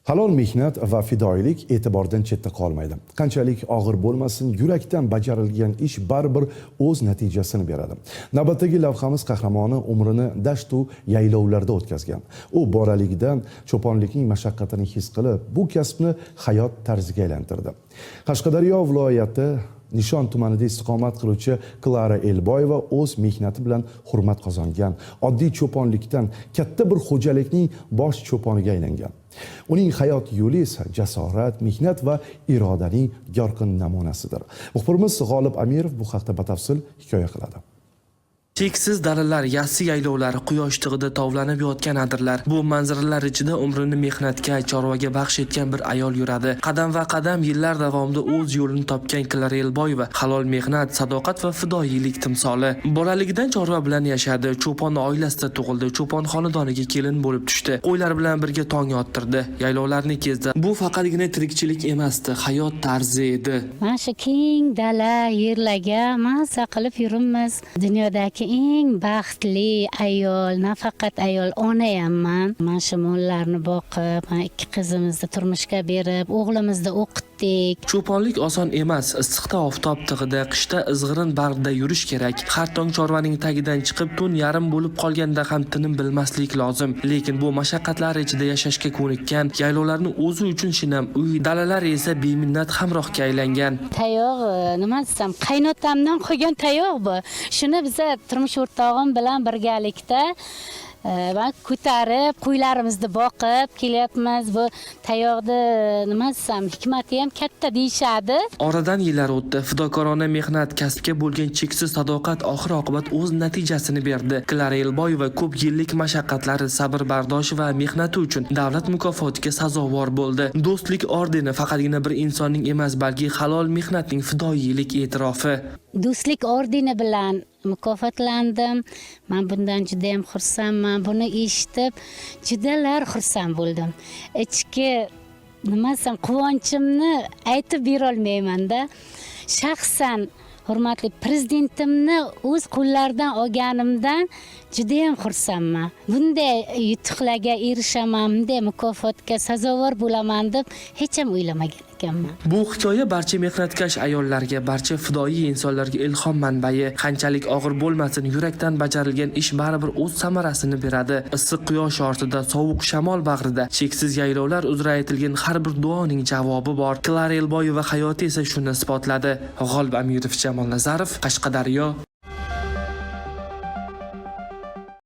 Halol mehnat va fidoyilik e'tibordan chetda qolmaydi. Qanchalik og'ir bo'lmasin, yurakdan bajarilgan ish baribir o'z natijasini beradi. Navbatdagi lavhamiz qahramoni umrini dashtu yaylovlarda o'tkazgan. U bolaligidan cho'ponlikning mashaqqatini his qilib, bu kasbni hayot tarziga aylantirdi. Qashqadaryo viloyati Nishon tumanida istiqomat qiluvchi Klara Elboyeva o'z mehnati bilan hurmat qozongan, oddiy cho'ponlikdan katta bir xo'jalikning bosh cho'poniga aylangan. Uning hayot yo'li esa jasorat, mehnat va irodaning yorqin namunasidir. Muxbirimiz G'olib Amirov bu haqda batafsil hikoya qiladi. Cheksiz dalalar, yassi yaylovlar, quyosh tig'ida tovlanib yotgan adirlar. Bu manzaralar ichida umrini mehnatga, chorvaga baxsh etgan bir ayol yuradi. Qadam va qadam yillar davomida o'z yo'lini topgan Klara Elboyeva halol mehnat, sadoqat va fidoyilik timsoli. Bolaligidan chorva bilan yashadi, cho'pon oilasida tug'ildi, cho'pon xonadoniga kelin bo'lib tushdi. Qo'ylar bilan birga tong ottirdi, yaylovlarni kezdi. Bu faqatgina tirikchilik emasdi, hayot tarzi edi. Mana shu keng dala yerlarga maza qilib yuribmiz. Dunyodagi eng baxtli ayol, nafaqat ayol, onayamman. Mana shu mollarni boqib, mana ikki qizimizni turmushga berib, o'g'limizni o'qitdik. Cho'ponlik oson emas. Issiqda oftob tig'ida, qishda izg'irin bag'rida yurish kerak. Har tong chorvaning tagidan chiqib, tun yarim bo'lib qolganda ham tinim bilmaslik lozim. Lekin bu mashaqqatlar ichida yashashga ko'nikkan, yaylovlarni o'zi uchun shinam uy, dalalar esa beminnat hamrohga aylangan. Tayoq, nima desam, qaynotamdan qolgan tayoq bu. Shuni biza turmush o'rtog'im bilan birgalikda va ko'tarib, qo'ylarimizni boqib kelyapmiz. Bu tayoqni, nima desam, hikmati ham katta deyishadi. Oradan yillar o'tdi. Fidokorona mehnat, kasbga bo'lgan cheksiz sadoqat oxir oqibat o'z natijasini berdi. Klara Elboyeva ko'p yillik mashaqqatlari, sabr bardoshi va mehnati uchun davlat mukofotiga sazovor bo'ldi. Do'stlik ordeni faqatgina bir insonning emas, balki halol mehnatning fidoyilik e'tirofi. Do'stlik ordeni bilan mukofotlandim. Man bundan juda ham xursandman. Buni eshitib judalar xursand bo'ldim. Ichki, nima desam, quvonchimni aytib berolmaymanda. Shaxsan hurmatli prezidentimni o'z qo'llaridan olganimdan judayam xursandman. Bunday yutuqlarga erishaman, bunday mukofotga sazovor bo'laman deb hech ham o'ylamagan ekanman. Bu hikoya barcha mehnatkash ayollarga, barcha fidoyi insonlarga ilhom manbai. Qanchalik og'ir bo'lmasin, yurakdan bajarilgan ish baribir o'z samarasini beradi. Issiq quyosh ortida, sovuq shamol bag'rida, cheksiz yaylovlar uzra aytilgan har bir duoning javobi bor. Klara Elboyeva hayoti esa shuni isbotladi. G'olib Amirov, Jamol Nazarov, Qashqadaryo.